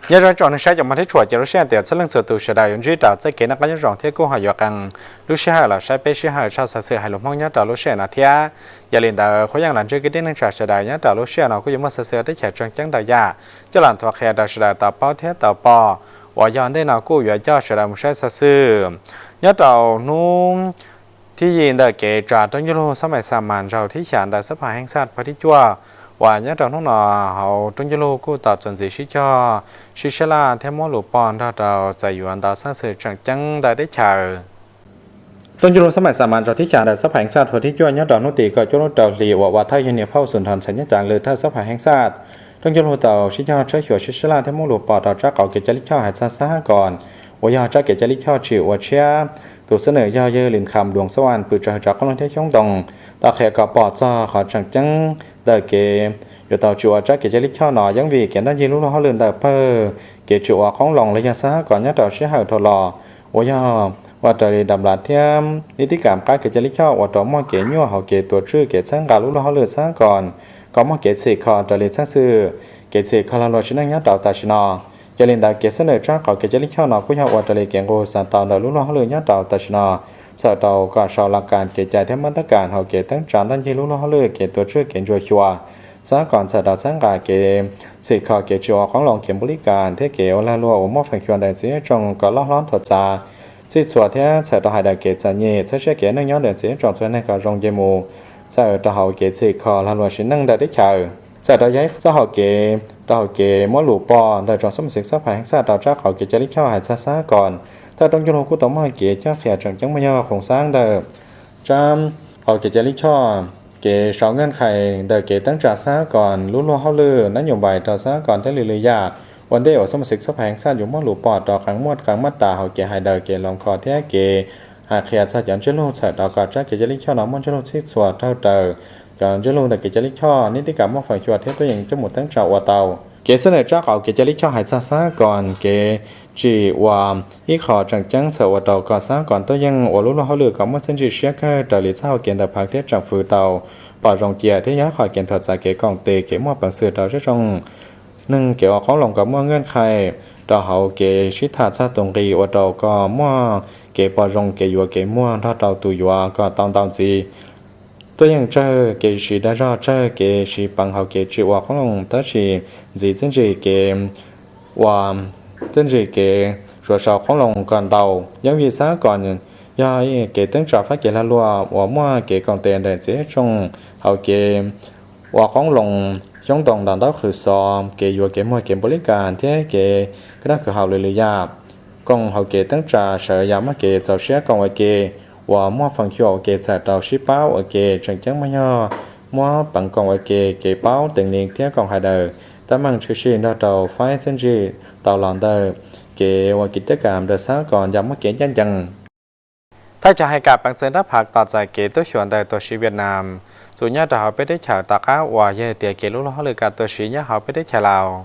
Nyob zoo tsoom neeg saib cov mog thiab tshua, ces lub sij hawm tias txhua leej txhua tus sawv daws yuav ntsib rau txoj kev noj qab nyob zoo thiab kuj ho yuav qee lub sij hawm los saib peb sij hawm tshaj xov xwm hais lus Hmoob nyob rau lub sij hawm no thiab. Yog li ntawd qhov yeej los ntsib kwv tij neej tsa sawv daws nyob rau lub sij hawm no kuj yuav muaj xov xwm teb chaws tseem ceeb ntau yam coj los nthuav qhia rau sawv daws tau paub thiab tau pom, uas yog ntej no kuj yuav coj sawv daws mus saib xov xwm nyob rau hnub thib yim ntawm kev tsa roob ncuj lug xab mais xa mas nraug thib xya ntawm xab phas heej xaj pab thib cuaj, uas nyob rau hnub no hauv roob ncuj lug kuj tau txuas ntxiv sib cog sib sab laj thiab muab lus pom nrog rau txais yuav ntau xov xwm tseem ceeb ntawm teb chaws. Roob ncuj lug xab mais xa mas nraug thib xya ntawm xab phas heej xaj pab thib cuaj nyob rau hnub tim kaum cuaj lub rau hli uas ua thawj yog niam phauj Xus Nrho Ntxhais nyob cav lwm thawj xab phas heej xaj roob ncuj lug tau sib cog tshawb xyuas sib sab laj thiab muab lus pom rau tsab qauv kev cai lij choj hais txog xab hab kom uas yog tsab kev cai lij choj tsim ua tshiab. Tus xab nws yog yawg Lis Kham Duas Xab Vaj pwm tsav hwv tsav qoob loo thiab xyoob ntoo tau qhia kom pom txog qhov tseem ceeb ntawm kev yuav tau tsim ua tsab kev cai lij choj no yeej vim kev ntaj ncig lub luag hauj lwm ntawm pawg kev tsim ua qoob loo los yog xab hab kom nyob rau sij hawm dhau los uas yog ua raws li dam lav thiab ib tib kam qab kev cai lij choj ua rau muaj kev nyuaj hauv kev tuav tswj kev txhawb nqa lub luag hauj lwm xab hab kom kom muaj kev txhim kho raws li txheej xwm kev txhim kho lag luam sim neej nyob rau tam sim no. Yog li ntawd kev xab nws tsab qauv kev cai lij choj no kuj yog ua raws li kev nqus xav tau ntawm lub luag hauj lwm nyob rau tam sim no, txhawm rau kom sau las kas kev cai thiab mab tab kas hauv kev teeb tsa ntaj ncig lub luag hauj lwm kev tuav tswj kev ntsuas xyuas, xab hab kom txhawm rau txhawb nqa kev txhim kho kev tsim ua qoob loo kev npau li kas thiab kev ua lag luam uas muaj feem xyuam ntawm txiv tsoom kom loj hlob nthuav txav txhij txhua thiab txhawm rau hais daws kev txom nyem txhawb siab kev neej nyob ntawm txiv tsoom txhua neeg kom zoo nce mus, txhawm rau hauv kev txhim kho lag luam sim neej ntawm teb chaws. Txhawm rau yog ib txoj hau kev rau hauv kev muab lus pom ntawm tsoom xab mas xeev xab phas heej xaj rau tsab qauv kev cai lij choj hais txog xab hab kom thawj roob ncuj lug kuj tau muaj kev coj qhia tseem ceeb muaj yog khoom xab ntawm tsab qauv kev cai lij choj, kev sau nkeej khai ntawm kev teeb tsa xab hab kom lub luag hauj lwm nab nyum npais rau xab hab kom thiab lwm lwm yam ua ntej uas xab mas xeev xab phas heej xaj yuav muab lus pom rau qee muaj qee mab tas hauv kev hais daws kev loos kho thiab kev hais qhia txog cov ntsiab lug txhawm rau kom tsab kev cai lij choj no muaj ntsiab lug txhij txhua raug raws cov ntsiab lug ntawm kev cai lij choj neb tib kam muaj feem xyuam thiab tuaj yeem coj mus teeb tsa ua tau. Kev xab nws tsab qauv kev cai lij choj hais txog xab hab kom kev tsim ua ib qho tseem ceeb txhawm ua rau kom xab hab kom tuaj yeem ua lub luag hauj lwm kom muaj txiaj ntsig siab kawg raws li txoj hau kev ntawm phav thiab tsoom fwv tau pom zoo cia thiab yog ib qho kev nthuav txav kev koom tes kev muaj peev xwm rau zej zog neeg kev ua qoob loo kom muaj nkeej khai rau hauv kev sib tham txog tus nqi ua rau kom muaj kev pom zoo kev yuav kev muag nrog rau tus yuav kom tau ntau ntxiv. Tuaj yeem tsawg kev siv dag zog tsawg kev siv peev hauv kev tsim ua qoob loo tab sis ntxiv txiaj ntsig kev ua txiaj ntsig kev tsuav sau qoob loo kom ntau. Yeeb vim xab hab kom yog kev teeb tsa fab kev lag luam uas muaj kev koom tes ntawm txiv tsoom hauv kev ua qoob loo xyoob ntoo ntau ntaub qhwv xov kev yuav kev muag kev npau li kas thiab kev kaj dab khwv haum lwm lwm yam koom hauv kev teeb tsa sawv yam muaj kev txaus siab koom ua ke uas muaj feem xyuam ua ke txhawm rau sib pab ua ke tseem ceeb muaj yog muab peev koom ua ke kev paub teev li thiab koom hais daws tab meeg tshwm sim nrog rau faib txiaj ntsig tau los ntawm kev ua kev caj kam ntawm xab hab kom yam muaj kev ncaj ncees. Thawj cov hais kam peev xwm dab phav tos txais kev tuaj xyuas ntawm tuam siv Vietnam txum nyob rau hauv peb teb chaws tom qab uas yog tias kev lub luag hauj lwm kam tuam siv nyob hauv peb teb chaws Laus.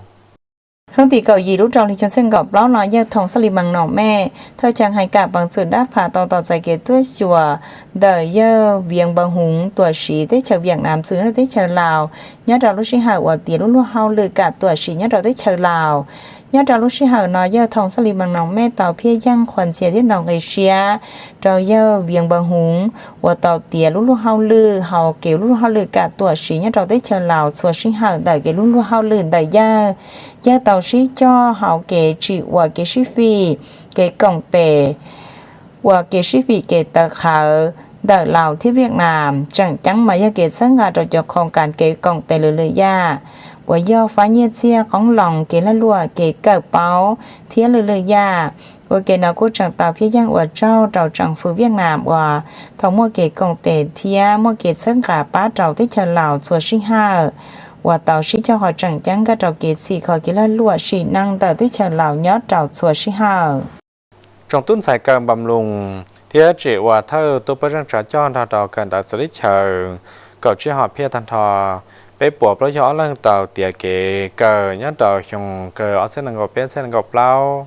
Hnub tim kaum yim lub rau hli xyoo ob txhiab kaum plaub no yawg Thoo Xab Lis Mees Noom Mej thawj cov hais kam peev xwm dab phav tau tos txais kev tuaj xyuas ntawm yawg Vies Npawg Huv tuam siv teb chaws Vietnam txum nyob rau teb chaws Laus nyob rau lub sij hawm uas tiav lub luag hauj lwm kam tuam siv nyob rau teb chaws Laus. Nyob rau lub sij hawm no yawg Thoo Xab Lis Mees Noom Mej tau phiaj yeej qhuas ntxhias thiab ntaus nqi siab rau yawg Vies Npawg Huv uas tau tiav lub luag hauj lwm hauv kev lub luag hauj lwm kam tuam siv nyob rau teb chaws Laus txhua sij hawm ntawm kev lub luag hauj lwm ntawm yawg. Yawg tau sib coj hauv kev tsim ua kev sib fim, kev koom tes, ua kev sib fim kev tawv qhawv ntawm Laus thiab Vietnam. Tseem ceeb mas yog kev txhawb nqa rau cov khoos kas kev koom tes lwm lwm yam uas yog faib nyiaj txiag qoob loo, kev lag luam, kev kawm paub thiab lwm lwm yam. Ua ke no kuj tseem tau phiaj yeej ua tsaug rau tsoom fwv Vietnam uas thaum muaj kev koom tes thiab muaj kev txhawb nqa pab rau teb chaws Laus txhua sij hawm uas tau sib coj qhov tseem ceeb nkag rau kev txhim kho kev lag luam sim neej ntawm teb chaws Laus nyob rau txhua sij hawm. Tsoom tub ntxhais kawm npam loos thiab tsim ua thawj tub pab zeej tsav coj nrog rau kawm ntawv txawv teb chaws kaum tsib hom phiaj tag nrho peb puas plaub caug ob leeg tau tiav kev kawm nyob rau xyoo kawm ob txhiab nees nkaum peb ob txhiab nees nkaum plaub.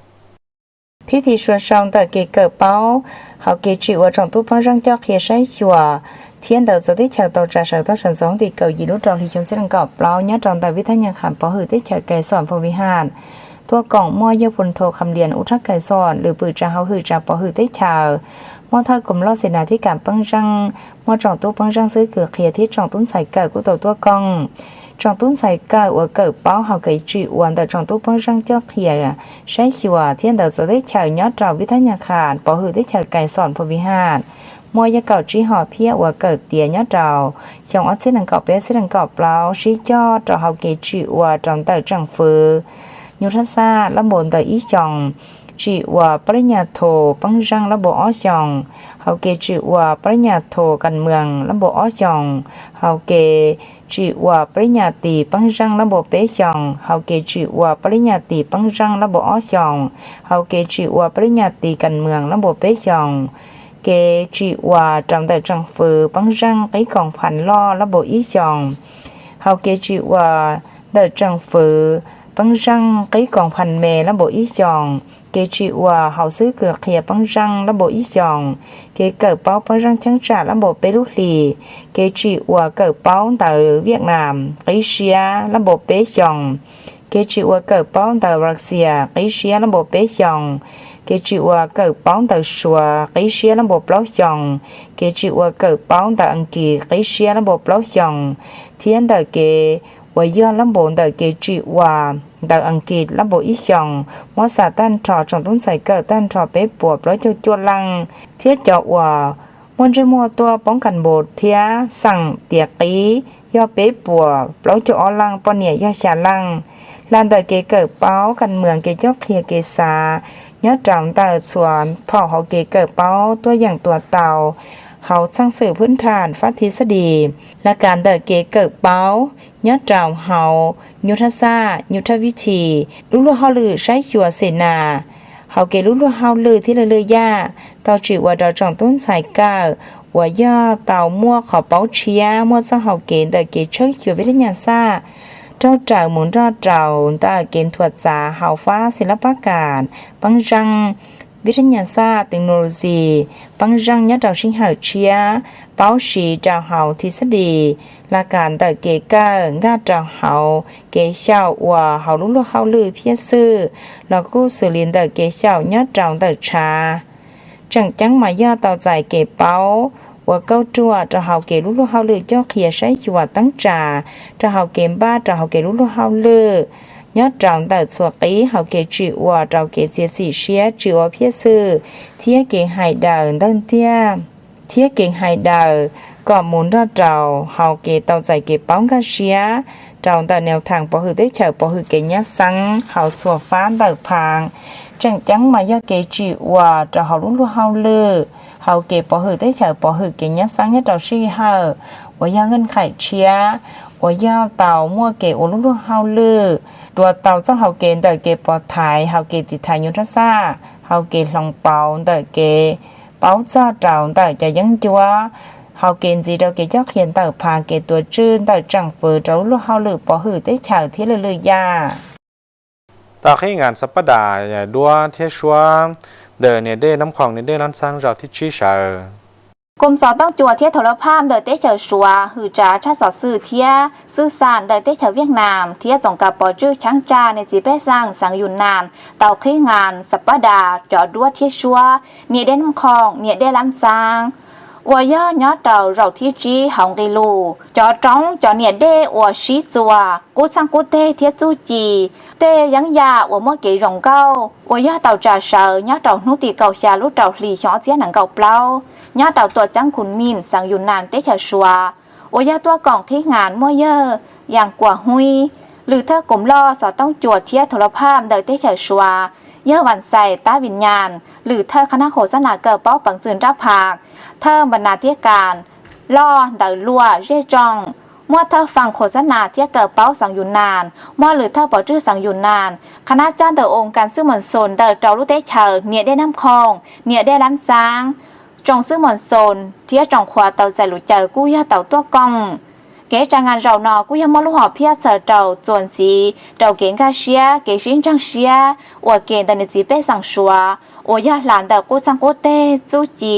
Phib thi suav sau ntawm kev kawm paub hauv kev tsim ua tsoom tub pab zeej coj qhia saib xyuas thiab ntawv txawv teb chaws tau tsa sawv tau sawv ntxov hnub tim kaum yim lub rau hli xyoo ob txhiab nees nkaum plaub nyob rau ntawm vib thaj nyaj kham pov hwm teb chaws Kais Xoom Pho Vij Ham. tuaj koom muaj yawg Phoo Thoo Kham Lias ua thab kais xom lwm pwm tsav hauj hwm tsav pov hwm teb chaws, muaj thawj koom loj Xes Nas thiab kam peeb zeej, muaj tsoom tub peeb zeej xwb kws qhia thiab tsoom tub ntxhais kawm kuj tau tuaj koom. Tsoom tub ntxhais kawm uas kawm paub hauv kev tsim ua ntawm tsoom tub peeb zeej coj qhia saib xyuas thiab ntawv txawv teb chaws nyob rau Vib Thab Nyas Khas pov hwm teb chaws kais xom Phu Vij Has, muaj yog kaum tsib hom phiaj uas kawm tiav nyob rau xyoo ob txhiab nees nkaum peb ob txhiab nees nkaum plaub sib cog rau hauv kev tsim ua rau ntawm tseem fwv nyuj thab xaj lab npau ntawm ib xyoos, tsim ua pab lib nyas thu peeb zeej lab npau ob xyoos, hauv kev tsim ua pab lib nyas thu kas mwam lab npau ob xyoos, hauv kev tsim ua pab lib nyas tis peeb zeej lab npau peb xyoos, hauv kev tsim ua pab lib nyas tis peeb zeej lab npau ob xyoos, hauv kev tsim ua pab lib nyas tis kas mwam lab npau peb xyoos, kev tsim ua rau ntawm tseem fwv peeb zeej qib koom phas loj lab npau ib xyoos, hauv kev tsim ua ntawm tseem fwv peeb zeej qib koom phas me lab npau ib xyoos, kev tsim ua hauv xwb kws qhia peeb zeej lab npau ib xyoos, kev kawm paub peeb zeej cheeb tsam lab npau peb lub hlis, kev tsim ua kawm paub ntawv Viaj Nam qib siab lab npau peb xyoos, kev tsim ua kawm paub ntawv Russia qib siab lab npau peb xyoos, kev tsim ua kawm paub ntawv Suav qib siab lab npau plaub xyoos, kev tsim ua kawm paub ntawv Askiv qib siab lab npau plaub xyoos, thiab ntawm kev uas yog lab npau ntawm kev tsim ua ntawv Askiv lab npau ib xyoos, muab xam tag nrho tsoom tub ntxhais kawm tag nrho peb puas plaub caug cuaj leej, thiab cov uas muaj ntsej muag tuaj poob kas npau thiab xeem tiav qib yog peb puas plaub caug ob leej, poj niam yog xya leej. Hla ntawm kev kawm paub kas mwam kev cob qhia kev xav nyob rau ntawm txhua phaum hauv kev kawm paub tuaj yeem tua tau hauv txheej xwm phwb ntham fab thib xab dis, la kas ntawm kev kawm paub nyob rau hauv nyuj thab xaj, nyuj thab vib thim, lub luag hauj lwm saib xyuas Xes Nas, hauv kev lub luag hauj lwm thiab lwm lwm yam, tau tsim ua rau tsoom tub ntxhais kawm uas yog tau muaj qhov paub tshiab muaj txoj hau kev ntawm kev tshawb xyuas vib thab nyas xaj, raug raws mus nrog rau ntawm kev nthuav txav hauv fab xis lab pab kas, peeb zeej, vib thab nyas xaj, technology, peeb zeej nyob rau sij hawm tshiab, paub siv rau hauv thib xab dis, la kas ntawm kev kawm nkag rau hauv kev xyaum uas hauv lub luag hauj lwm phiaj xwm, los kuj xws li ntawm kev xyaum nyob rau ntawm tshav. Tseem ceeb mas yog tau txais kev paub uas kauj ruam rau hauv kev lub luag hauj lwm cob qhia saib xyuas teeb tsa rau hauv kev npaj rau hauv kev lub luag hauj lwm nyob rau ntawm txhua qib hauv kev tsim ua rau kev txiav txim siab tsim ua phiaj xwm thiab kev hais daws ntawj ntiag, thiab kev hais daws kom mus nrog rau hauv kev tau txais kev paub nkag siab rau ntawm nev thaas pov hwm teb chaws pov hwm kev nyab xeeb hauv txhua fab ntawm phaav. Tseem ceeb mas yog kev tsim ua rau hauv lub luag hauj lwm hauv kev pov hwm teb chaws pov hwm kev nyab xeeb nyob rau sij hawm uas yog nkeej qhaim tshiab uas yog tau muaj kev ua lub luag hauj lwm, tua tau txoj hau kev ntawm kev pov thaiv hauv kev tiv thaiv nyuj thaj xaj, hauv kev hloov pauv ntawm kev paub txog rau ntawm cov yeeb ncuab, hauv kev ntxiv rau kev cob qhia ntawm phaav kev tuav tswj ntawm tseem fwv rau lub luag hauj lwm pov hwm teb chaws thiab lwm lwm yam. Tau qhib ngas xab pab das duab thiab suab ntawm niam dej Nab Khoom niam dej Lab Xaab zaum thib tsib sawv. Koom xov tooj cua thiab thaum lab phaj ntawm teb chaws Suav hwm tsav tshaj xov xwm thiab xwb xam ntawm teb chaws Viaj Nam thiab txoos kav pov tswj cheeb tsam niam txiv pej xeem xeev Yus Nas tau qhib ngas xab pab das cov duab thiab suab niam dej Nab Khoom niam dej Lab Xaab uas yog nyob rau zaum thib tsib hauv nqe lus. Cov roob cov niam dej uas sib txuas qub txheej qub teg thiab txuj ci, tej yeeb yam uas muaj kev zoo nkauj uas yog tau tsa sawv nyob rau hnub tim kaum xya lub rau hlis xyoo ob txhiab nees nkaum plaub nyob rau tuam ceeb Khun Mim xeev Yus Nas teb chaws Suav uas yog tuaj koom qhib ngas muaj yawg Yas Kuas Huib, lwm thawj koom loj xov tooj cua thiab thaum lab phaj ntawm teb chaws Suav, yawg Vas Xais Tab Vim Nyas, lwm thawj qhab nab khos xab nas kawm paub peev xwm nrab phaj, thawj npa nas thiab kas loj ntawv luam zej tsoom, muaj thawj fam khos xab nas thiab kawm paub xeev Yus Nas, muaj lwm thawj pov tswj xeev Yus Nas, qhab nab coj ntawm oo kas xwb moos xoos ntawm rau lub teb chaws niam dej Nab Khoom niam dej Lab Xaab, tsoom xwb moos xoos thiab tsoom qhuav tau txais lus caw kuj yog tau tuaj koom. Kev tsa ngas zaum no kuj yog muaj lub hom phiaj txhawm rau txuas ntxiv rau kev nkag siab kev sib ntseeg siab ua ke ntawm niam txiv pej xeem Suav uas yog hla ntawm qub txheej qub teg txuj ci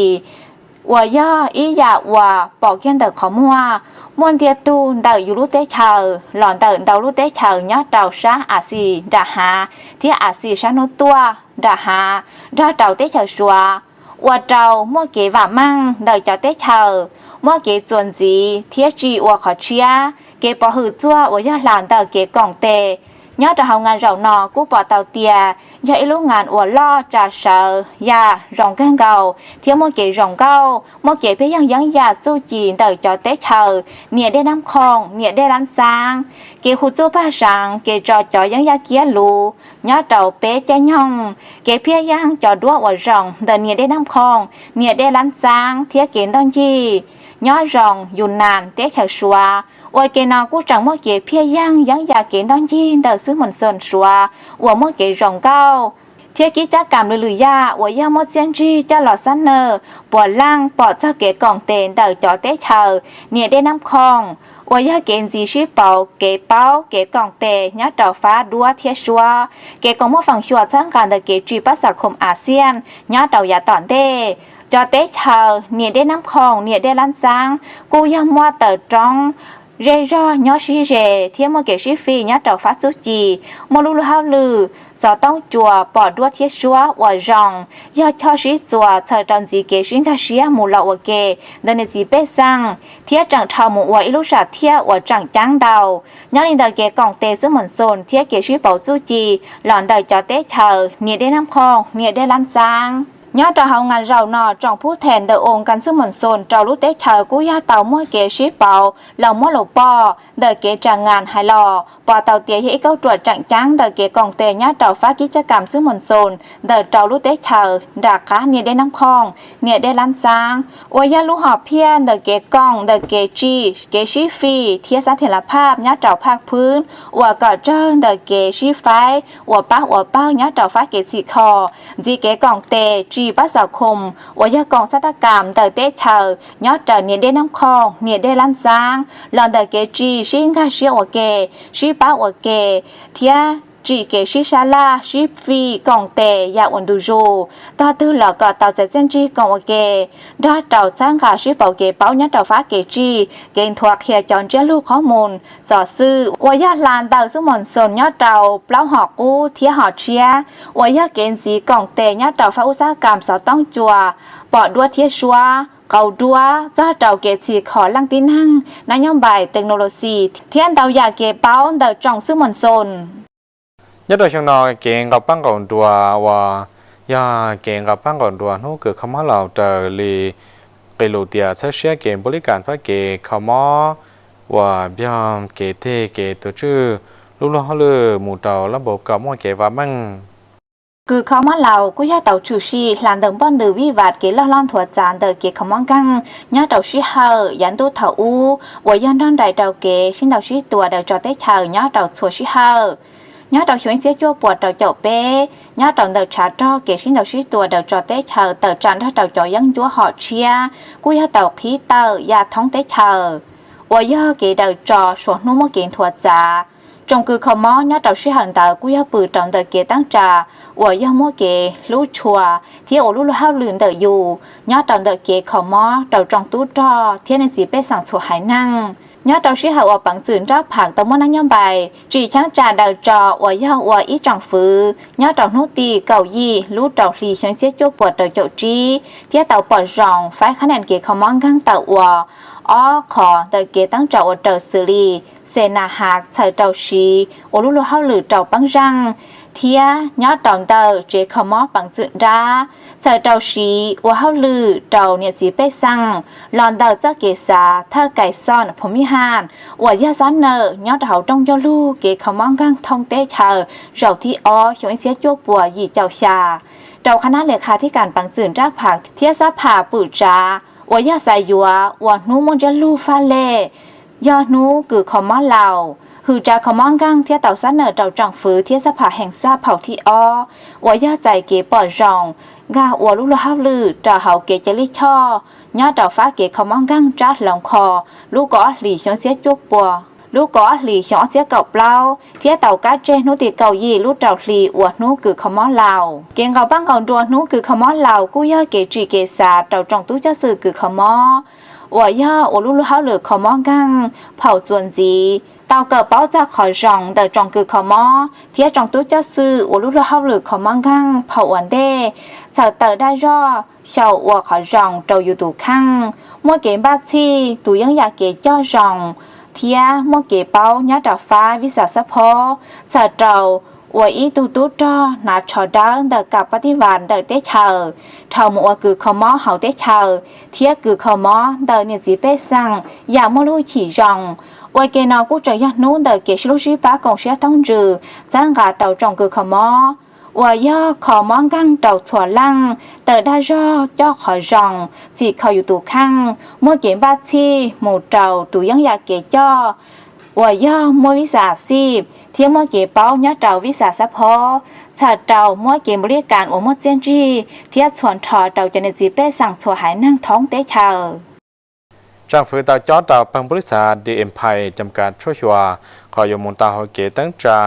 uas yog ib yam uas pom kiag ntawm qhov muag, muaj ntiag tug ntawm yus lub teb chaws los ntawm ntau lub teb chaws nyob rau sab Axiv nram hav thiab Axiv sab hnub tuaj nram hav nrog rau teb chaws Suav, ua rau muaj kev vam meej ntawm cov teb chaws, muaj kev txuas ntxiv thiab tsim ua qhov tshiab, kev pov hwm txuag uas yog hla ntawm kev koom tes. Nyob rau hauv ngas zaum no kuj pom tau tias yog ib lub ngas uas loj tsa sawv yam zoo kawg nkaus thiab muaj kev zoo nkauj, muaj kev phiaj yeeg yeeb yam txuj ci ntawm cov teb chaws niam dej Nab Khoom, niam dej Lab Xaab, kev hu txuj paj seev, kev tso cov yeeb yaj kiab luv nyob rau peb caij nyoog, kev phiaj yeeg cov duab uas zoo ntawm niam dej Nab Khoom, niam dej Lab Xaab thiab kev ntoj ncig nyob zoo Yus Nas teb chaws Suav. Ua ke no kuj tseem muaj kev phiaj yeeg yeeb yam kev ntoj ncig ntawm xwb moos xoos Suav uas muaj kev zoo nkauj thiab kib cab kam lwm lwm yam uas yog muaj txiaj ntsig coj los xab nawj puas leej pom txog kev koom tes ntawm cov teb chaws niam dej Nab Khoom, uas yog kev ntxiv sib pauv kev paub kev koom tes nyob rau fab duab thiab suab, kev koom muaj feem xyuam txhawb nqa ntawm kev tsim pab xam khoom Axias nyob rau yav tom ntej. Cov teb chaws niam dej Nab Khoom, niam dej Lab Xaab kuj yog muaj taws roob zej zog nyob sib ze thiab muaj kev sib fim nyob rau fab txuj ci, muaj lub luag hauj lwm xov tooj cua pom duab thiab suab uas zoo, yog choj sib txuas txhawm rau ntxiv kev sib nkag siab mus los ua ke ntawm niam txiv pej xeem thiab tseem dhau mus ua ib lub sam thiaj uas tseem ceeb ntau. Nyob li ntawm kev koom tes xwb moos xoos thiab kev sib pauv txuj ci los ntawm cov teb chaws niam dej Nab Khoom, niam dej Lab Xaab. Nyob rau hauv ngas zaum no tsoom phub them ntawm oo kas xwb moos xoos rau lub teb chaws kuj yog tau muaj kev sib pauv los muab lus pom ntawm kev tsa ngas hais los pom tau tias yog ib kauj ruam tseem ceeb ntawm kev koom tes nyob rau fab kib cab kam xwb moos xoos ntawm rau lub teb chaws nram qab niam dej Nab Khoom, niam dej Lab Xaab, uas yog lub hom phiaj ntawm kev koom ntawm kev tsim kev sib fim thiab xab thiam las phaj nyob rau phaj phwb uas kom tsawg ntawm kev sib faib uas pab uas pawg nyob rau fab kev txhim kho ntxiv kev koom tes tsim pab xam khoom uas yog koom xab tab kam ntawm teb chaws nyob raws niam dej Nab Khoom, niam dej Lab Xaab los ntawm kev tsim sib nkag siab ua ke, sib pab ua ke thiab tsim kev sib sab laj sib fim koom tes yam uas ntu zus, tog twg los kom tau txais txiaj ntsig koom ua ke nrog rau txhawb nqa sib pauv kev paub nyob rau fab kev tsim kev nthuav qhia cov ntsiab lus qhob mus xov xwm uas yog hla ntawm xwb moos xoos nyob rau plaub hom qub thiab hom tshiab uas yog kev ntxiv koom tes nyob rau fab ub xab kam xov tooj cua pom duab thiab suab, qauv duab txog rau kev txhim kho leej tib neeg, nab nyob npaim technology thiab ntau yam kev paub ntawm tsoom xwb moos xoos. Nyob rau xyoo no kev nqaus pab nqaus nruas uas yog kev nqaus pab nqaus nruas hnub kws kho mob laus raws li qis lus tias txhawb siab kev npuav li kas fab kev kho mob uas yog kev teg kev tuav tswj lub luag hauj lwm mus rau lab npau kom muaj kev vam meej. Kws kho mob laus kuj yog tau tshwm sim hla ntawm npoj ntws vij vas kev loj hlob nthuav txav ntawm kev kho mob nkeeg nyob rau sij hawm yav ntuj thaum ub uas yog nrog nraim rau kev sib ntaus sib tua daws tso teb chaws nyob rau txhua sij hawm. Nyob rau xyoo ib txhiab cuaj puas rau caum peb, nyob rau ntawm tshav rog kev sib ntaus sib tua daws tso teb chaws tawm tsam nrog rau cov yeeb ncuab hom tshiab kuj yog tau qhib tawm ya thoob teb chaws uas yog kev daws tso suav hnub muaj kev nthuav txav. Tsoom kws kho mob nyob rau sij hawm ntawd kuj yog pw rau ntawm kev teeb tsa uas yog muaj kev hlub tshua thiab ua lub luag hauj lwm ntawm yus nyob rau ntawm kev kho mob rau tsoom tub rog thiab niam txiv pej xeem txhua haiv neeg. Nyob rau sij hawm uas peev txwm nrab pham tau muaj nab nyob npaim tsim cheeb tsam daws tso uas yog ua ib tsoom fwv nyob rau hnub tim kaum yim lub rau hli xyoo ib txhiab cuaj puas rau caum tsib thiab tau pom zoo faib qhab nees kev kho mob nkeeg tawm ua ob qhov ntawm kev teeb tsa ua raws xws li Xes Nas Has txhawm rau siv ua lub luag hauj lwm rau peeb zeej thiab nyob rau ntawm tsev kho mob peev txwm nrab txhawm rau siv ua hauj lwm rau niam txiv pej xeem los ntawm txoj kev xav thawj Kais Xoom Phoo Mib Has uas yog xab nawm nyob rau hauv rooj ncauj lug kev kho mob nkeeg thoob teb chaws zaum thib ob xyoo ib txhiab cuaj puas yim caum xya rau qhab nab li qha thib kas peev txwm nrab pham thiab xab pham pwm tsav uas yog xav yuav ua hnub muaj ntsiab lug faj lej, yog hnub kws kho mob laus, hwm tsav kho mob nkeeg thiab tau xab nawm rau tsoom fwv thiab xab pham heev xaj phaum thib ob uas yog txais kev pom zoo nkag ua lub luag hauj lwm rau hauv kev cai lij choj nyob rau fab kev kho mob nkeeg tsab hloov kho lub kaum ob hlis xyoo ib txhiab cuaj puas lub kaum ob hlis xyoo ob txhiab kaum plaub thiab tau kab tseg hnub tim kaum yim lub rau hli uas hnub kws kho mob Laus. Kev nqaus pab nqaus nruas hnub kws kho mob Laus kuj yog kev tsim kev xav rau tsoom tub coj xwm kws kho mob uas yog ua lub luag hauj lwm kho mob nkeeg phaum txuas ntxiv, tau kawm paub txog qhov zoo ntawm tsoom kws kho mob thiab tsoom tub coj xwm ua lub luag hauj lwm kho mob nkeeg phaum ua ntej, txhawm tawm dag zog xyaum ua qhov zoo rau yus tus kheej, muaj kev npaj txhij, tus yeeb yam kev coj zoo, thiab muaj kev paub nyob rau fab vij xas xab phob, txhawm rau ua ib tug tub rog hnav tsho dawb ntawm kam pab tij vas ntawm teb chaws, dhau mus ua kws kho mob hauv teb chaws thiab kws kho mob ntawm niam txiv pej xeem yam muaj lub hwj chim zoo. Ua ke no kuj tseem yog hnub ntawm kev sib hlub sib pab koom siab thoob ntsws txhawb nqa rau tsoom kws kho mob uas yog kho mob nkeeg rau txhua leej, tawm dag zog coj qhov zoo, txhim kho yus tus kheej, muaj kev npaj txhij mus rau tus yeeb yam kev coj uas yog muaj vij xas xib thiab muaj kev paub nyob rau vij xas xab phob, txhawm rau muab kev npaum li kas uas muaj txiaj ntsig thiab txhua nrho rau cov niam txiv pej xeem txhua haiv neeg thoob teb chaws. Tsoom fwv tau cob rau pawg npauj lis xav Di Empire cam kav tshuaj xyuas qhov yuav mus tau hauv kev teeb tsa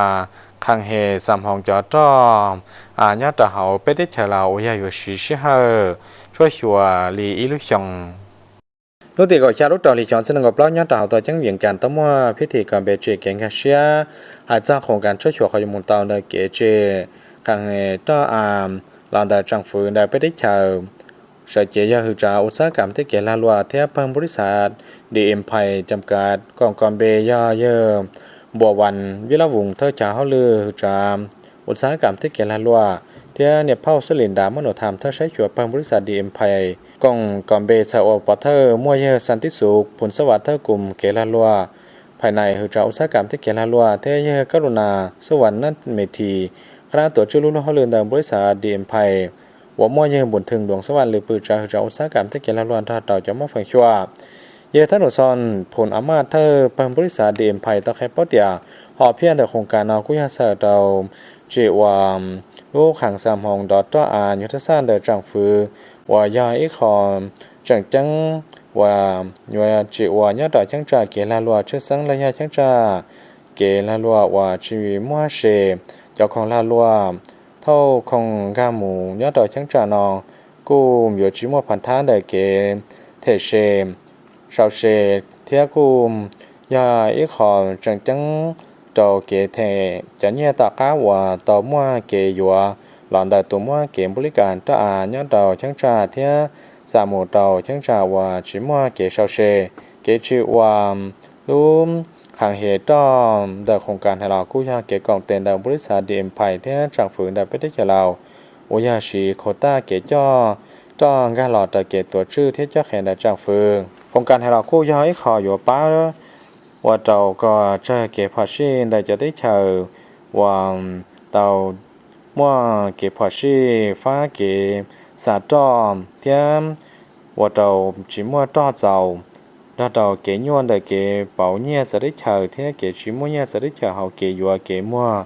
qhee he xa hmoov cov rog nyob rau hauv peb teb chaws Laus uas yog yuav siv sij hawm tshuaj xyuas li ib lub xyoo. Hnub tim kaum xya lub rau hli xyoo ob txhiab nees nkaum plaub nyob rau hauv tuam ceeb Vias Cas tau muaj phib thim kom npe tsem kev nkag siab hais txog khoos kas tshuaj xyuas qhov yuav mus tau ntawm kev tsem qhee he roj av los ntawm tsoom fwv ntawm peb teb chaws. Sawv cev yog hwm tsav ua txhab kam thiab kev lag luam thiab pawg npauj lis xav Di Empire cam kav koom kom npe yog yawg Npuas Vas Vij Lab Voos thawj cov hauj lwm hwm tsav ua txhab kam thiab kev lag luam thiab niam phauj Xab Lis Nras Mab Nus Tham thawj saib xyuas pawg npauj lis xav Di Empire koom kom npe txhawm ua pov thawj muaj yawg Xas Tib Xus Phoo Xab Vas thawj koom kev lag luam phais nais hwm tsav ua txhab kam thiab kev lag luam thiab yawg Kab Lus Nas Xab Vas Nab Me This qhab nab tuav tswj lub luag hauj lwm ntawm npauj lis xav Di Empire uas muaj yawg Npus Thwm Nroos Xab Vas Lwm Pwm tsav hwm tsav ua txhab kam thiab kev lag luam nrog rau cov muaj feem xyuam. Yawg Thab Nus Xoo Phoo A Maj thawj pawg npauj lis xav Di Empire tau qhia paub tias hom phiaj ntawm khoos kas no kuj yog txhawm rau tsim ua lub qhee xa hmoov nrov roj av nyuag raj xaj ntawm tsoom fwv uas yog ib qho tseem ceeb uas yuav tsim ua nyob rau cheeb tsam kev lag luam tshwj xeeb los yog cheeb tsam kev lag luam uas tsis muaj se. Cov khoom lag luam thauj khoom nkag mus nyob rau cheeb tsam no kuj yuav tsis muaj phab thab ntawm kev them se, sau se, thiab kuj yog ib qho tseem ceeb rau kev them cov nyiaj tom qab uas tau muaj kev yuav los ntawm tus muaj kev npauj lis kas roj av nyob rau cheeb tsam thiab xa mus rau cheeb tsam uas tsis muaj kev sau se. Kev tsim ua lub qhee he roj ntawm khoos kas hais los kuj yog kev koom tes ntawm npauj lis xav Di Empire thiab tsoom fwv ntawm peb teb chaws Laus uas yog siv khos taj kev coj roj nkag los rau kev tuav tswj thiab coj qhia ntawm tsoom fwv. Khoos kas hais los kuj yog ib qho yuav pab ua rau kom tsawg kev phom sij ntawm cov teb chaws uas tau muaj kev phom sij fab kev xa roj thiab ua rau tsis muaj roj txaus, nrog rau kev nyuaj ntawm kev pauv nyiaj txawv teb chaws thiab kev tsis muaj nyiaj txawv teb chaws hauv kev yuav kev muag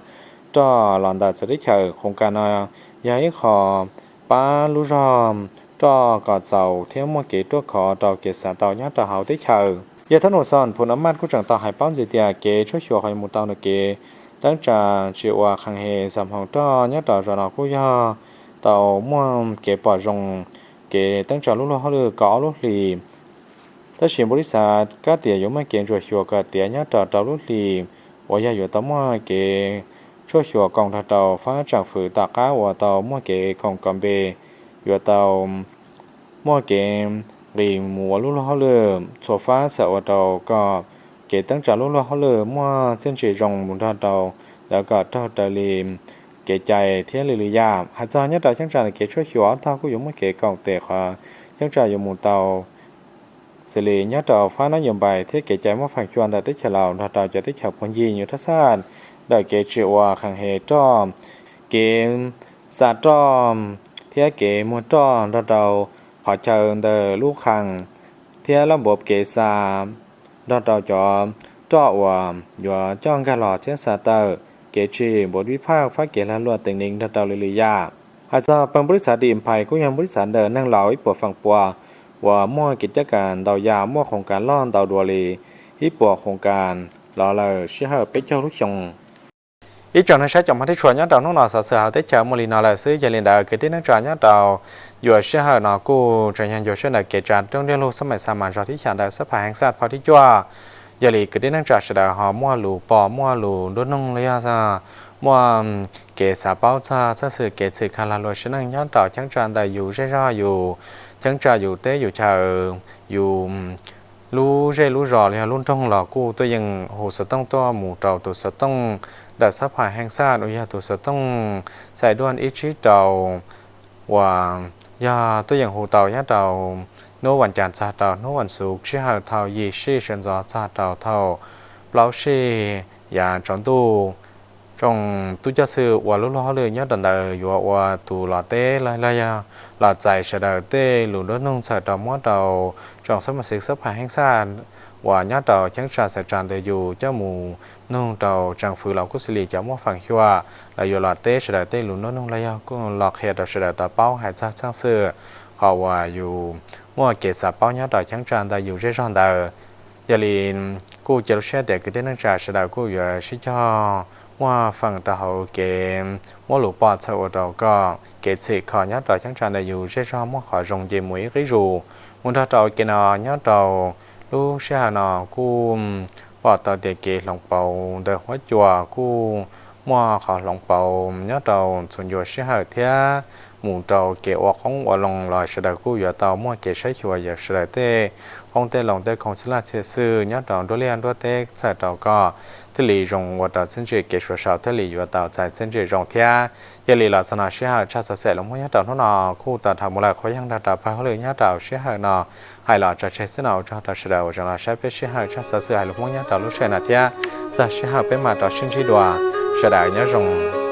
roj los ntawm txawv teb chaws. Khoos kas no yog ib qho pab lub zog roj kom txaus thiab muaj kev ruaj khov rau kev xav tau nyob rau hauv teb chaws. Yawg Thab Nus Xoo Phoo A Maj kuj tseem tau hais paub ntxiv tias kev tshuaj xyuas qhov yuav mus tau ntawm kev teeb tsa tsim ua qhee he xa hmoov roj nyob rau zaum no kuj yog tau muaj kev pom zoo kev teeb tsa lub luag hauj lwm kaum ob lub hlis. Tab sis npauj lis xav kab tias yuav muaj kev ntsuam xyuas kom tiav nyob rau rau lub hlis uas yog yuav tau muaj kev tshuaj xyuas koom nrog rau fab tsoom fwv tom qab uas tau muaj kev koom kom npe yuav tau muaj kev nqis mus ua lub luag hauj lwm txhua fab xam ua rau kom kev teeb tsa lub luag hauj lwm muaj txiaj ntsim zoo mus nrog rau lawv kom raug raws li kev cai thiab li lwm yam. Hais txog nyob rau cheeb tsam ntawm kev tshuaj xyuas ob tog kuj yuav muaj kev koom tes qhov cheeb tsam yuav mus tau xws li nyob rau fab nab yos npais thiab kev cai muaj feem xyuam ntawm teb chaws Laus nrog rau cov teb chaws phooj ywg nyuag raj xaj ntawm kev tsim ua qhee he roj, kev xa roj thiab kev muag roj nrog rau qhov chaw ntawm lub qhee thiab laj npuav kev xa nrog rau cov roj uas yuav coj nkag los thiab xa tawm, kev tsim npuav vij phaj fab kev lag luam teem nees nrog rau li lwm yam. Hais txog pawg npauj lis xav Di Empire kuj yog npauj lis xav ntawm neeg laus ib puas feem pua uas muaj kev caj kas ntau yam, muaj khoos kas loj ntau dua li ib puas khoos kas. los lawm sij hawm peb caug lub xyoo. Ib tsoom neeg saib cov mog tib tshua nyob rau hnub no xov xwm hauv teb chaws muaj li no lawm xwb. Yog li ntawd kwv tij neej tsa nyob rau yuav sij hawm no kuj tseem yog ncua sij hawm ntawm kev tsa rooj diaj lug xab mais xa mas zog thib xya ntawm xab phas heej xaj phau thib cuaj. Yog li kwv tij neej tsa sawv daws ho muaj lus pom muaj lus nruab noog los yog muaj kev xav paub txog txheej xwm kev txhim kha lag luam sim neej nyob rau cheeb tsam ntawm yus zej zog yus cheeb tsam yus teb yus chaw yus lub zej lub zos los yog lub nroog los kuj tuaj yeem hu xov tooj tuaj mus rau tus xov tooj ntawm xab phas heej xaj uas yog tus xov tooj xais duaj ib tsib rau uas yog tuaj yeem hu tau nyob rau hnub vas cas txog rau hnub vas xuv sij hawm thaum yim sij sawv ntxov txog rau thaum plaub sij yav tsaus ntuj. Tsoom tub coj xwm ua lub luag hauj lwm nyob rau ntawd yuav ua tus los teb los yog los txais sawv daws tej lus nruab noog txhawm rau muab rau tsoom xab mas xiv xab phas heej xaj uas nyob rau cheeb tsam xeem tsam ntawm yus coj mus noog rau tseem fwv los kuj xws li cov muaj feem xyuam los yuav los teb sawv daws tej lus nruab noog los yog los qhia rau sawv daws tau paub hais txog txheej xwm qhov uas yus muaj kev xav paub nyob rau cheeb tsam ntawm yus zej zog ntawd. Yog li kuj cia lub siab tias kwv tij neej tsa sawv daws kuj yuav sib cog muaj feem rau hauv kev muab lus pom txhawm ua rau kom kev txhim kho nyob rau cheeb tsam ntawm yus zej zog muaj qhov zoo nce mus ib qib zus. Mus nrog rau kev no nyob rau lub sij hawm no kuj pom tau tias kev hloov pauv ntawm huab cua kuj muaj qhov hloov pauv nyob rau txhua ncua sij hawm thiab mus rau kev ua qoob ua loo los sawv daws kuj yuav tau muaj kev saib xyuas yog sawv daws tej qoob tej loo tej khoom xwb laj txhia xwm nyob rau nruab liaj nruab teb txhawm rau kom thiaj li zoo ua rau txiaj ntsig kev sua sau thiaj li yuav tau txais txiaj ntsig zoo thiab. Yog li los txog no sij hawm tshaj xov xwm hais lus Hmoob nyob rau hnub no kuj tau dhau mus lawm. Qhuab yeej nrog rau pawg hauj lwm nyob rau sij hawm no hais los tso tseg xwb no ua tsaug rau sawv daws uas tseem los saib peb sij hawm tshaj xov xwm hais lus Hmoob nyob rau lub sij hawm no thiab. Txog sij hawm peb mam rov sib ntsib dua. Sawv daws nyob zoo.